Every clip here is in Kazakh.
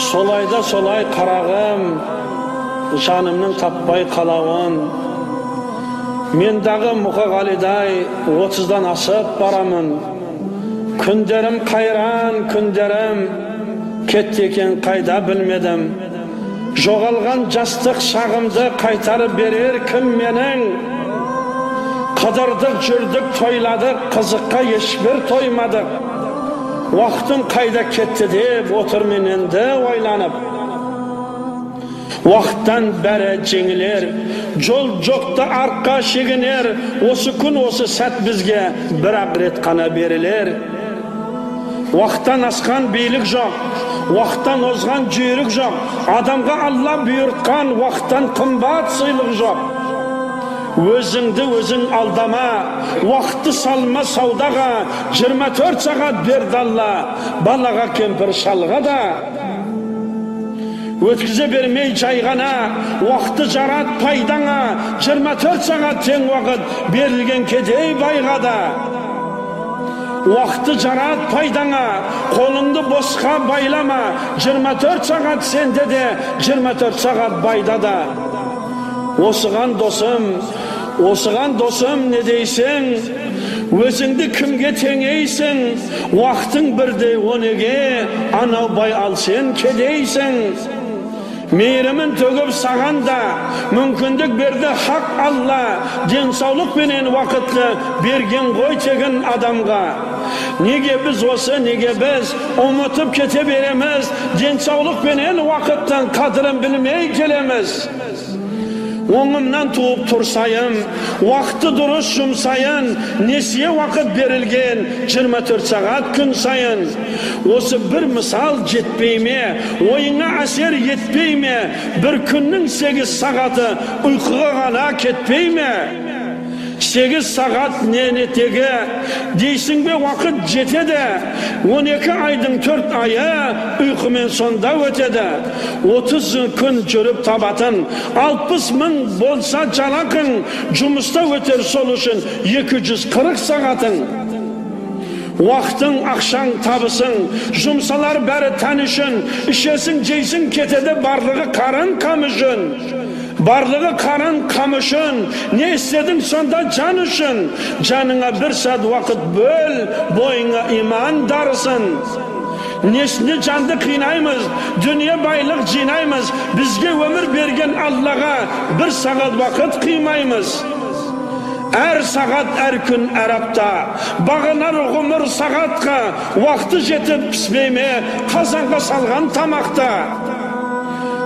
Солайда солай қарағым, жанымның таппай қалауын. Мен дағы Мұқағалидай 30-дан асып барамын. Күндерім қайран, күндерім кетті екен қайда білмедім. Жоғалған жастық шағымды қайтарып берер кім менің? Қыдырдық, жүрдік, тойладық, қызыққа ешбір тоймадық. Уақытым қайда кетті деп отырмын енді ойланып. Уақыттан бәрі жеңілер, жол жоқты артқа шегінер, осы күн, осы сәт бізге бір-ақ рет қана берілер. Уақыттан асқан билік жоқ, уақыттан озған жүйрік жоқ, адамға Алла бұйыртқан уақыттан қымбат сыйлық жоқ. Өзіңді өзің алдама, уақытты салма саудаға, 24 сағат берді Алла, балаға, кемпір шалға да. Өткізе бермей жайғана, уақытты жарат пайдаңа, 24 сағат тең уақыт берілген кедей байға да. Уақытты жарат пайдаңа, қолыңды босқа байлама, 24 сағат сенде де, 24 сағат байда да. Осыған досым, осыған досым не дейсің? Өзіңді кімге теңейсің? Уақытың бірдей онеге, анау бай ал сен кедейсің. Мейірімін төгіп саған да, мүмкіндік берді хақ Алла, денсаулық пенен уақытты берген ғой тегін адамға. Неге біз осы, неге біз ұмытып кете береміз, денсаулық пенен уақыттың қадірін білмей келеміз. Оңымнан туып тұрсайын, уақытты дұрыс жұмсайын, несие уақыт берілген 24 сағат күн сайын. Осы бір мысал жетпей ме, ойыңа әсер етпей ме, бір күннің 8 сағаты ұйқыға ғана кетпей ме? 8 сағат нені тегі, дейсің бе уақыт жетеді, 12 айдың 4 айы ұйқымен сонда өтеді. 30 күн жүріп табатын, 60 мың болса жалақың, жұмыста өтер сол үшін 240 сағатың. Уақытың, ақшаң, табысың, жұмсалар бәрі тән үшін, ішесің, жейсің, кетеді барлығы қарын қам үшін. Барлығы қарын қам үшін, не істедің сонда жан үшін? Жаныңа бір сәт уақыт бөл, бойыңа иман дарысын. Несіне жанды қинаймыз, дүние байлық жинаймыз, бізге өмір берген Аллаға бір сағат уақыт қимаймыз. Әр сағат, әр күн, әр апта, бағынар ғұмыр сағатқа, уақыты жетіп піспей ме, қазанға салған тамақта.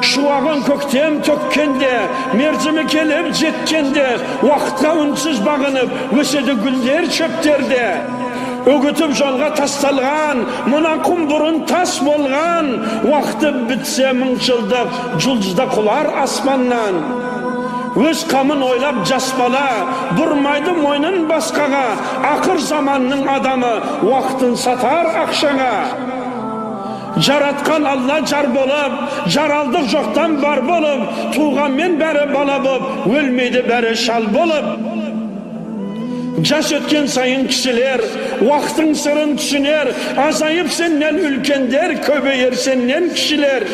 Шуағын көктем төккенде, мерзімі келіп жеткенде, уақытқа үнсіз бағынып, өседі гүлдер шөптерде. Үгітіп жолға тасталған, мына құм бұрын тас болған, уақыты бітсе мың жылдық, жұлдызда құлар аспаннан. Өз қамын ойлап жас бала, бұрмайды мойнын басқаға, ақыр заманның адамы уақытын сатар ақшаға. Жаратқан Алла жар болып, жаралдық жоқтан бар болып, туғанмен бәрі бала боп, өлмейді бәрі шал болып. Жас өткен сайын кісілер, уақытың сырын түсінер, азайып сеннен үлкендер, көбейер сеннен кішілер.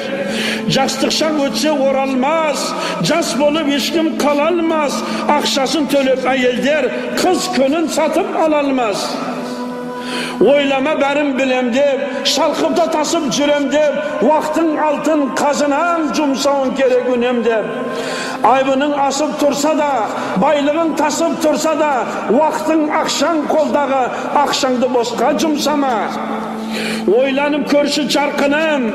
Жастық шақ өтсе оралмас, жас болып ешкім қала алмас, ақшасын төлеп әйелдер қыз күнін сатып ала алмас. Ойлама бәрін білем деп, шалқып та тасып жүрем деп, уақытың алтын қазынаң жұмсауың керек үнемдеп. Айбының асып тұрса да, байлығың тасып тұрса да, уақытың ақшаң қолдағы, ақшаңды босқа жұмсама. Ойланып көрші жарқыным,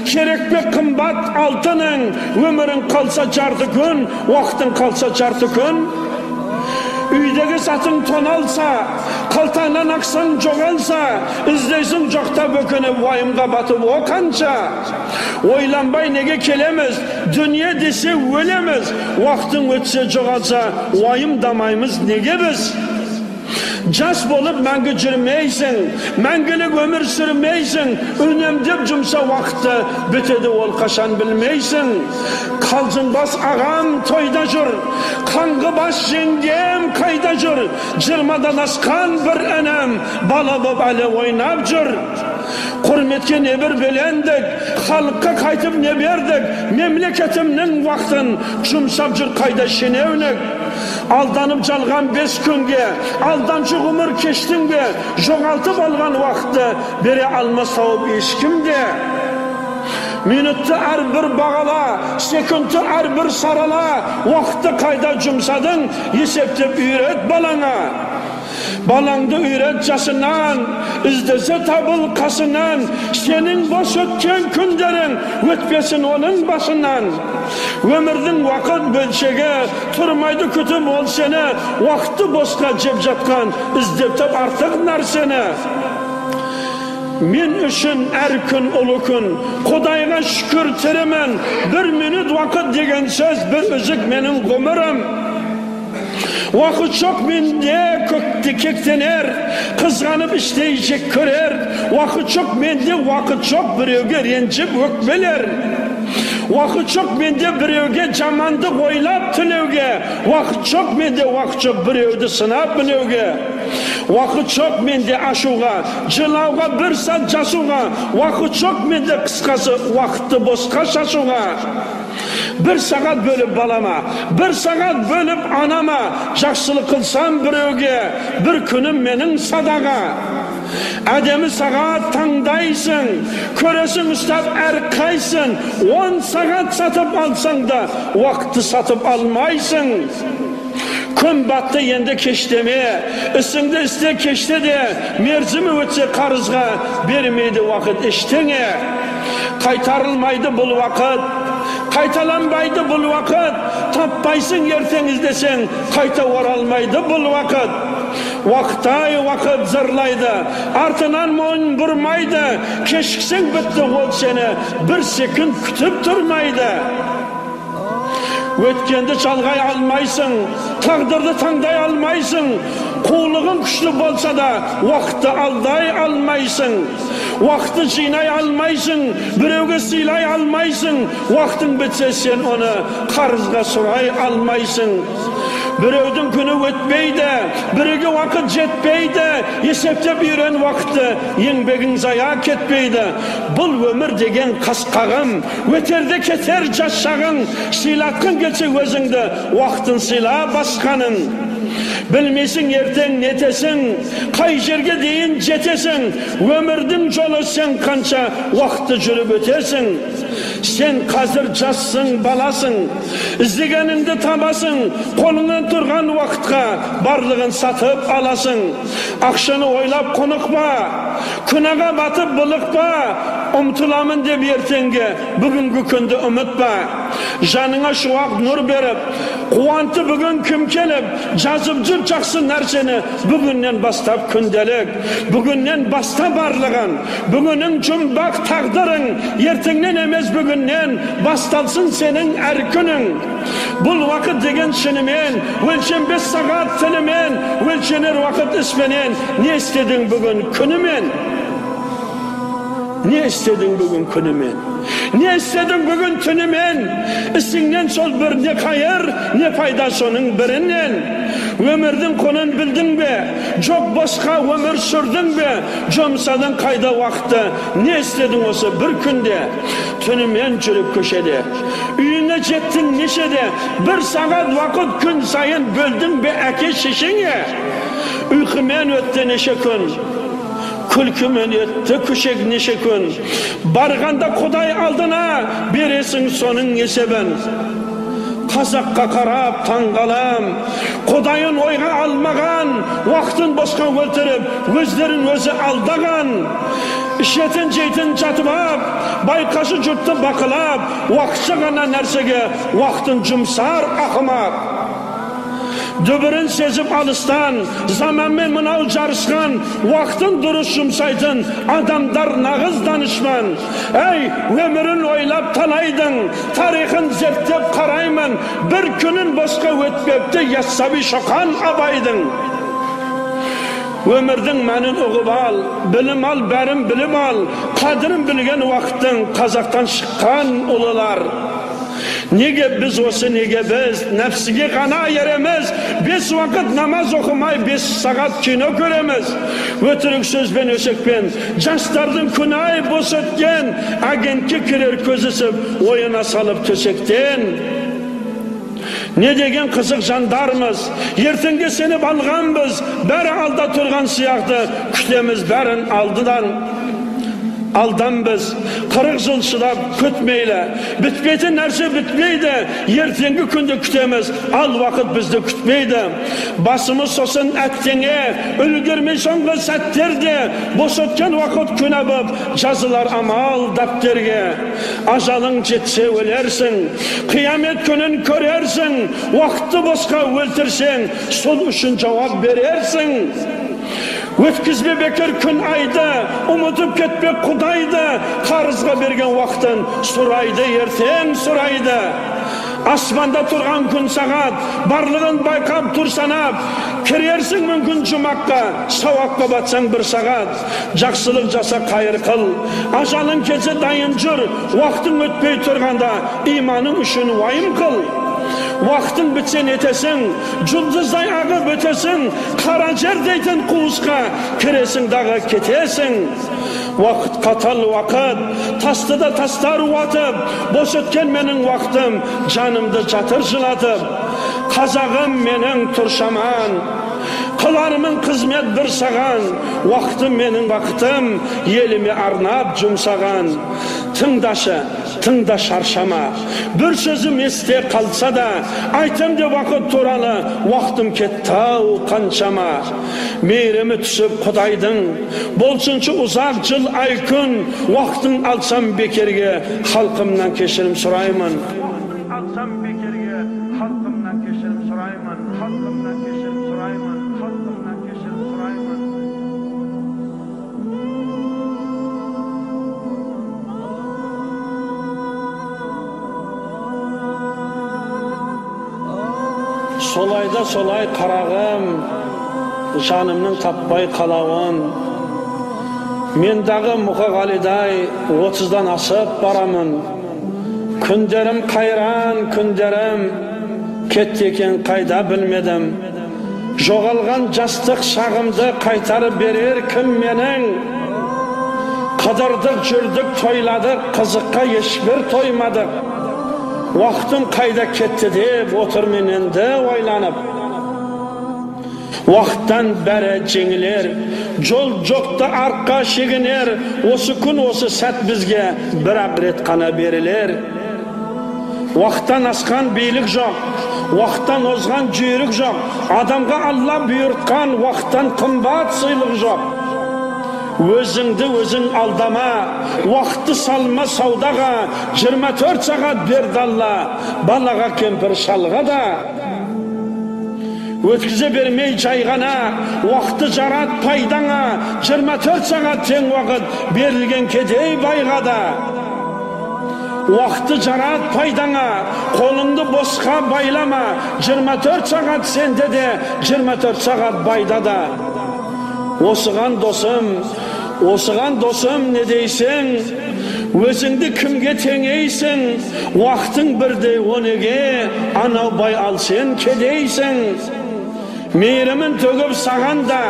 керек пе қымбат алтының, өмірің қалса жарты күн, уақытың қалса жарты күн. Үйдегі затың тоналса, қалтаңнан ақшаң жоғалса, іздейсің жоқтап өкініп, уайымға батып о қанша. Ойланбай неге келеміз, дүние десе өлеміз, уақытың өтсе жоғалса, уайымдамаймыз неге біз? Жас болып мәңгі жүрмейсің, мәңгілік өмір сүрмейсің, үнемдеп жұмса уақытты, бітеді ол қашан білмейсің. Қалжыңбас ағам тойда жүр, қаңғыбас жеңгем қайда жүр, 20-дан асқан бір інім, бала боп әлі ойнап жүр. Құрметке не бір белендік, халыққа қайтып не бердік, мемлекетімнің уақытын жұмсап жүр қайда шенеунік. Алданып жалған 5 күнге, алдамшы ғұмыр кештің бе, жоғалтып алған уақытты бере алмас тауып ешкім де. Минутты әрбір бағала, секундты әрбір сарала, уақытты қайда жұмсадың, есептеп үйрет балаңа. Балаңды үйрет жасынан, іздесе табыл қасынан, сенің бос өткен күндерің өтпесін оның басынан. Өмірдің уақыт бөлшегі, тұрмайды күтіп ол сені, уақытты босқа жеп жатқан, іздеп тап артық нәрсені. Мен үшін әр күн ұлы күн, Құдайға шүкір тірімін, бір минут уақыт деген сөз бір үзік менің ғұмырым. Уақыт жоқ менде көкті кектенер, қызғанып іштей жек көрер. Уақыт жоқ менде, уақыт жоқ біреуге ренжіп өкпелер. Уақыт жоқ менде біреуге жамандық ойлап тілеуге. Уақыт жоқ менде, уақыт жоқ біреуді сынап мінеуге. Уақыт жоқ менде ашуға, жылауға, бір сәт жасуға. Уақыт жоқ менде, қысқасы уақытты босқа шашуға. Бір сағат бөліп балама, бір сағат бөліп анама, жақсылық қылсам біреуге, бір күнім менің садаға. Әдемі сағат таңдайсың, көресің ұстап әр қайсын, 10 сағат сатып алсаң да, уақытты сатып алмайсың. Күн батты енді кештеме, ісіңді істе кеште де, мерзімі өтсе қарызға бермейді уақыт ештеңе. Қайтарылмайды бұл уақыт, қайталанбайды бұл уақыт, таппайсың ертең іздесең, қайта оралмайды бұл уақыт. Уақыт-ай уақыт зырлайды, артынан мойын бұрмайды, кешіксең бітті ол сені, бір секунд күтіп тұрмайды. Өткенді жалғай алмайсың, тағдырды таңдай алмайсың, қулығың күшті болса да, уақытты алдай алмайсың. Уақытты жинай алмайсың, біреуге сыйлай алмайсың, уақытың бітсе сен оны қарызға сұрай алмайсың. Біреудің күні өтпейді, біреуге уақыт жетпейді, есептеп үйрен уақытты, еңбегің зая кетпейді. Бұл өмір деген қасқағым, өтерде кетер жас шағың, сыйлатқың келсе өзіңді, уақытын сыйла басқаның. Білмесің ертең нетесің, қай жерге дейін жетесің, өмірдің жолы сен қанша уақытты жүріп өтесің. Сен қазір жассың, баласың, іздегеніңді табасың, қолыңнан тұрған уақытқа барлығын сатып аласың. Ақшаны ойлап құнықпа, күнәға батып бұлықпа, ұмтыламын деп ертеңге, бүгінгі күнді ұмытпа. Жаныңа шуақ нұр беріп, қуанты бүгін кім келіп, жазып жүр жақсы нәрсені бүгіннен бастап күнделік, бүгіннен баста барлығын, бүгіннің жұмбақ тағдырың, ертеңнен емес бүгіннен басталсын сенің әр күнің. Бұл уақыт деген шынымен, өлшенбес сағат тілімен, өлшенер уақыт іспенен, не істедің бүгін күнімен? Не істедің бүгін күнімен? Не істедің бүгін түнімен? Ісіңнен сол бір не қайыр, не пайда соның бірінен. Өмірдің құнын білдің бе? Жоқ босқа өмір сүрдің бе? Жұмсадың қайда уақытты? Не істедің осы бір күнде? Түнімен жүріп көшеде, үйіне жеттің нешеде? Бір сағат уақыт күн сайын бөлдің бе әке шешеңе? Ұйқымен өтті неше күн, күлкімен өтті көшек неше күн. Барғанда Құдай алдына бересің соның есебін. Қазаққа қарап таңғалам, Құдайын ойға алмаған, уақытын босқа өлтіріп, өздерін өзі алдаған. Ішетін жейтін жатып ап, байқашы жұртты бақылап, уақытша ғана нәрсеге уақытын жұмсар ақымақ. Дүбірін сезіп алыстан, заманмен мынау жарысқан, уақытын дұрыс жұмсайтын адамдар нағыз данышман. Әй, өмірін ойлап талайдың, тарихын зерттеп қараймын, бір күнін босқа өтпепті Яссауи Шоқан Абайдың. Өмірдің мәнін ұғып ал, білім ал, бәрін біліп ал, қадірін білген уақыттың қазақтан шыққан ұлылар. Неге біз осы, неге біз нәпсіге ғана ереміз, 5 уақыт намаз оқымай 5 сағат кино көреміз. Өтірік сөзбен өсекпен жастардың күні ай бос өткен, агентке кірер көзі ісіп, ойына салып төсектен. Не деген қызық жандармыз, ертеңге сеніп алғанбыз, бәрі алда тұрған сияқты, күтеміз бәрін алдыдан. Алдан біз 40 жыл шыдап күтмейлі, бітпейтін нәрсе бітпейді, ертеңгі күнді күтеміз, ал уақыт бізді күтпейді. Басымыз сосын әттеңе, үлгермей соңғы сәттерде, бос өткен уақыт күнә боп, жазылар амал дәптерге. Ажалың жетсе өлерсің, қиямет күнін көрерсің, уақытты босқа өлтірсең, сол үшін жауап берерсің. Өткізбе бекер күн айды, ұмытып кетпе Құдайды, қарызға берген уақытын сұрайды, ертең сұрайды. Аспанда тұрған күн сағат, барлығын байқап тұр санап, кірерсің мүмкін жұмаққа, сауапқа батсаң бір сағат. Жақсылық жаса қайыр қыл, ажалың келсе дайын жүр, уақытың өтпей тұрғанда иманың үшін уайым қыл. Уақытың бітсе нетесің, жұлдыздай ағып өтесің, қара жер дейтін қуысқа кіресің дағы кетесің. Уақыт қатал уақыт, тасты да тастар уатып, бос өткен менің уақытым, жанымды жатыр жылатып. Қазағым менің тұршаман, қылармын қызмет бір саған, уақытым менің бақытым, еліме арнап жұмсаған. Тыңдашы, тыңда шаршама, бір сөзім есте қалса да, айтам деп уақыт туралы, уақытым кетті-ау қаншама. Мейірімі түсіп Құдайдың, болсыншы ұзақ жыл ай күн, уақытын алсам бекерге, халқымнан кешірім сұраймын. Алсам бекерге, халқымнан кешірім сұраймын, халқымнан кешірім сұраймын, халқымнан кешірім сұраймын. Солайда солай қарағым, жанымның таппай қалауын. Мен дағы Мұқағалидай 30-дан асып барамын. Күндерім қайран, күндерім кетті екен қайда білмедім. Жоғалған жастық шағымды қайтарып берер кім менің? Қыдырдық, жүрдік, тойладық, қызыққа ешбір тоймадық. Уақытым қайда кетті деп отырмын енді ойланып. Уақыттан бәрі жеңілер, жол жоқты артқа шегінер, осы күн осы сәт бізге бір-ақ рет қана берілер. Уақыттан асқан билік жоқ, уақыттан озған жүйрік жоқ, адамға Алла бұйыртқан уақыттан қымбат сыйлық жоқ. Өзіңді өзің алдама, уақытты салма саудаға, 24 сағат берді Алла, балаға кемпір шалға да. Өткізе бермей жайғана, уақытты жарат пайдаңа, 24 сағат тең уақыт берілген кедей байға да. Уақытты жарат пайдаңа, қолыңды босқа байлама, 24 сағат сенде де, 24 сағат байда да. Осыған досым, осыған досым не дейсің? Өзіңді кімге теңейсің? Уақытың бірдей о неге, анау бай ал сен кедейсің. Мейірімін төгіп саған да,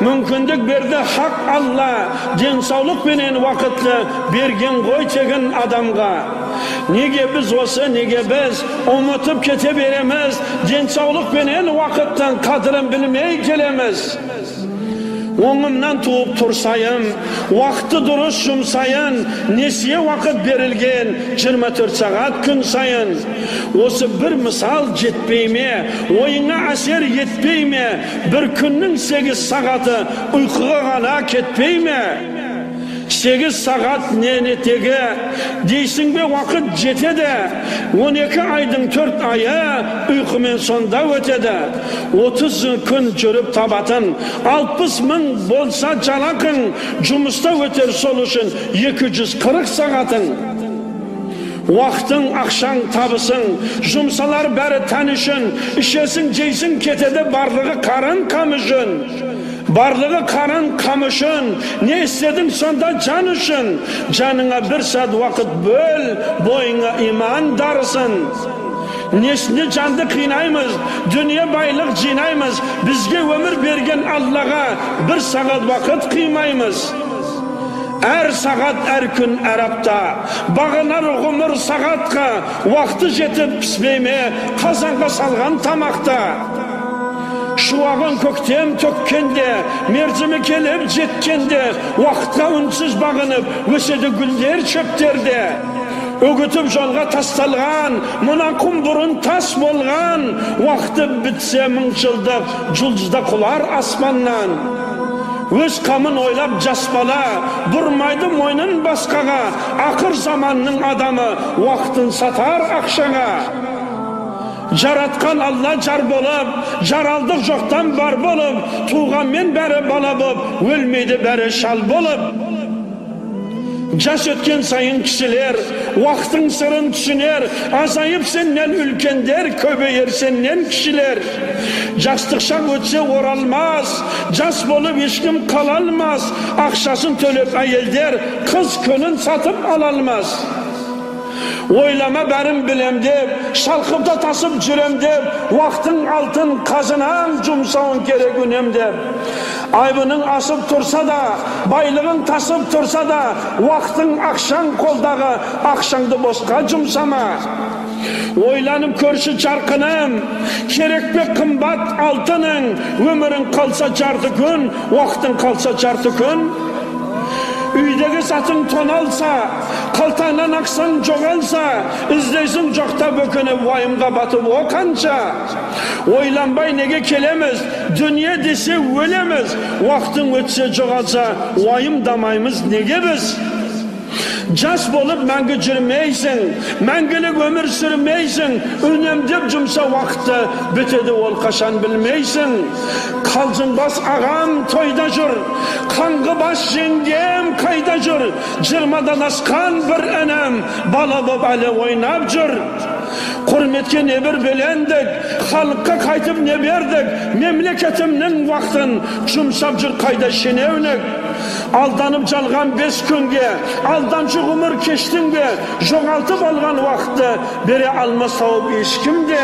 мүмкіндік берді хақ Алла, денсаулық пенен уақытты берген ғой тегін адамға. Неге біз осы, неге біз ұмытып кете береміз, денсаулық пенен уақыттың қадірін білмей келеміз. Оңымнан туып тұрсайын, уақытты дұрыс жұмсайын, несие уақыт берілген 24 сағат күн сайын. Осы бір мысал жетпей ме, ойыңа әсер етпей ме, бір күннің 8 сағаты ұйқыға ғана кетпей ме? 8 сағат нені тегі, дейсің бе уақыт жетеді, 12 айдың 4 айы ұйқымен сонда өтеді. 30 күн жүріп табатын, 60 мың болса жалақың, жұмыста өтер сол үшін 240 сағатың. Уақытың, ақшаң, табысың, жұмсалар бәрі тән үшін, ішесің, жейсің, кетеді барлығы қарын қам үшін. Барлығы қарын қам үшін, не істедің сонда жан үшін? Жаныңа бір сәт уақыт бөл, бойыңа иман дарысын. Несіне жанды қинаймыз, дүние байлық жинаймыз, бізге өмір берген Аллаға бір сағат уақыт қимаймыз. Әр сағат, әр күн, әр апта, бағынар ғұмыр сағатқа, уақыты жетіп піспей ме, қазанға салған тамақта. Шуағын көктем төккенде, мерзімі келіп жеткенде, уақытқа үнсіз бағынып, өседі гүлдер шөптерде. Үгітіп жолға тасталған, мына құм бұрын тас болған, уақыты бітсе мың жылдық, жұлдызда құлар аспаннан. Өз қамын ойлап жас бала, бұрмайды мойнын басқаға, ақыр заманның адамы уақытын сатар ақшаға. Жаратқан Алла жар болып, жаралдық жоқтан бар болып, туғанмен бәрі бала боп, өлмейді бәрі шал болып. Жас өткен сайын кісілер, уақыттың сырын түсінер, азайып сеннен үлкендер, көбейер сеннен кішілер. Жастық шақ өтсе оралмас, жас болып ешкім қала алмас, ақшасын төлеп әйелдер қыз күнін сатып ала алмас. Ойлама бәрін білем деп, шалқып та тасып жүрем деп, уақытың алтын қазынаң жұмсауың керек үнемдеп. Айбының асып тұрса да, байлығың тасып тұрса да, уақытың ақшаң қолдағы, ақшаңды босқа жұмсама. Ойланып көрші жарқыным, керек пе қымбат алтының, өмірің қалса жарты күн, уақытың қалса жарты күн. Үйдегі затың тоналса, қалтаңнан ақшаң жоғалса, іздейсің жоқтап өкініп, уайымға батып о қанша. Ойланбай неге келеміз, дүние десе өлеміз, уақытың өтсе жоғалса, уайымдамаймыз неге біз? Жас болып мәңгі жүрмейсің, мәңгілік өмір сүрмейсің, үнемдеп жұмса уақытты, бітеді ол қашан білмейсің. Қалжыңбас ағам тойда жүр, қаңғыбас жеңгем қайда жүр, 20-дан асқан бір інім бала боп әлі ойнап жүр. Құрметке не бір белендік, халыққа қайтып не бердік, мемлекетімнің уақытын жұмсап жүр қайда шенеунік. Алданып жалған 5 күнге, алдамшы ғұмыр кештің бе, жоғалтып алған уақытты бере алмас тауып ешкім де.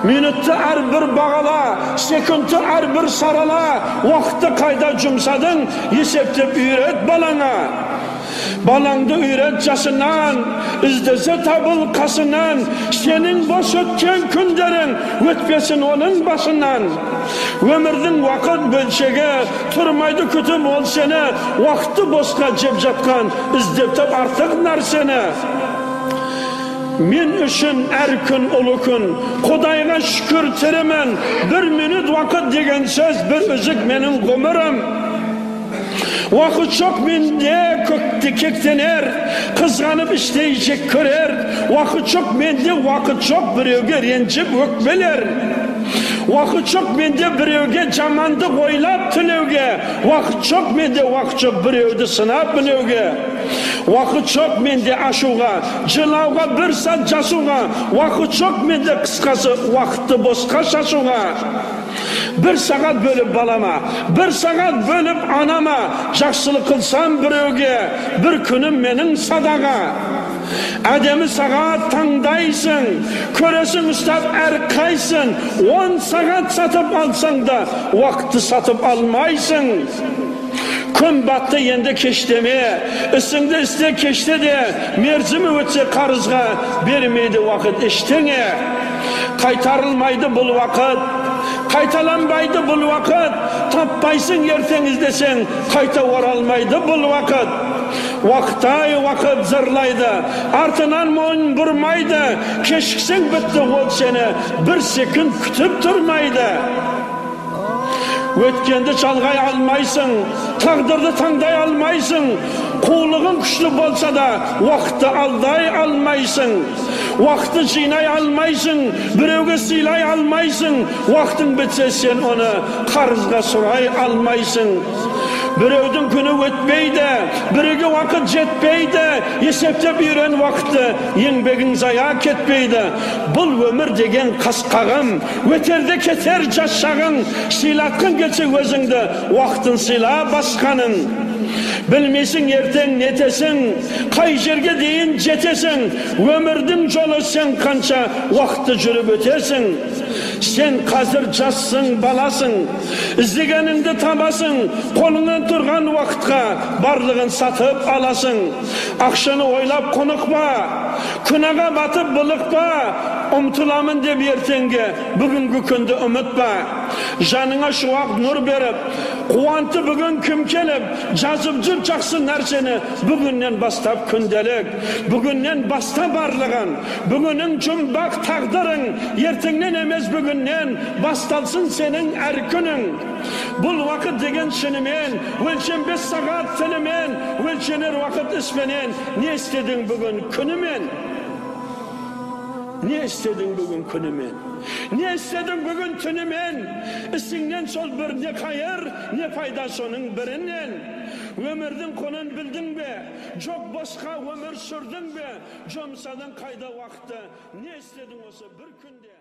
Минутты әрбір бағала, секундты әрбір сарала, уақытты қайда жұмсадың, есептеп үйрет балаңа. Балаңды үйрет жасынан, іздесе табыл қасынан, сенің бос өткен күндерің өтпесін оның басынан. Өмірдің уақыт бөлшегі, тұрмайды күтіп ол сені, уақытты босқа жеп жатқан, іздеп тап артық нәрсені. Мен үшін әр күн ұлы күн, Құдайға шүкір тірімін, бір минут уақыт деген сөз бір үзік менің ғұмырым. Уақыт жоқ менде көкті кектенер, қызғанып іштей жек көрер. Уақыт жоқ менде, уақыт жоқ біреуге ренжіп өкпелер. Уақыт жоқ менде біреуге жамандық ойлап тілеуге. Уақыт жоқ менде, уақыт жоқ біреуді сынап мінеуге. Уақыт жоқ менде ашуға, жылауға, бір сәт жасуға. Уақыт жоқ менде, қысқасы уақытты босқа шашуға. Бір сағат бөліп балама, бір сағат бөліп анама, жақсылық қылсам біреуге, бір күнім менің садаға. Әдемі сағат таңдайсың, көресің ұстап әрқайсың, 10 сағат сатып алсаң да, уақытты сатып алмайсың. Күн батты енді кештеме, ісіңді істе кеште де, мерзімі өтсе қарызға, бермейді уақыт ештеңе. Қайтарылмайды бұл уақыт, қайталанбайды бұл уақыт, таппайсың ертең іздесең, қайта оралмайды бұл уақыт. Уақытай уақыт зырлайды, артынан мойын бұрмайды, кешіксең бітті ол сені, бір секунд күтіп тұрмайды. Өткенді жалғай алмайсың, тағдырды таңдай алмайсың, қулығың күшті болса да, уақытты алдай алмайсың. Уақытты жинай алмайсың, біреуге сыйлай алмайсың, уақытың бітсе сен оны қарызға сұрай алмайсың. Біреудің күні өтпейді, біреуге уақыт жетпейді. Есептеп үйрен уақытты, еңбегің зая кетпейді. Бұл өмір деген қасқағым, өтерде кетер жас шағың. Сыйлатқың келсе өзіңді, уақытын сыйла басқаның. Білмейсің ертең нетесің, қай жерге дейін жетесің. Өмірдің жолы сен қанша уақытты жүріп өтесің. Сен қазір жассың, баласың, іздегеніңді табасың. Қолыңнан тұрған уақытқа барлығын сатып аласың. Ақшаны ойлап құнықпа, күнәға батып былықпа. Ұмтыламын деп ертеңге, бүгінгі күнді ұмытпа. Жаныңа шуақ нұр беріп, қуанты бүгін кім келіп, жазып жүр жақсы нәрсені бүгіннен бастап күнделік. Бүгіннен баста барлығын, бүгіннің жұмбақ тағдырың, ертеңнен емес бүгіннен басталсын сенің әр күнің. Бұл уақыт деген шынымен, өлшенбес сағат тілімен, өлшенер уақыт іспенен. Не істедің бүгін күнімен? Не істедің бүгін күнімен? Не істедің бүгін түнімен? Ісіңнен сол бір не қайыр, не пайда соның бірінен. Өмірдің құнын білдің бе? Жоқ босқа өмір сүрдің бе? Жұмсадың қайда уақытты? Не істедің осы бір күнде?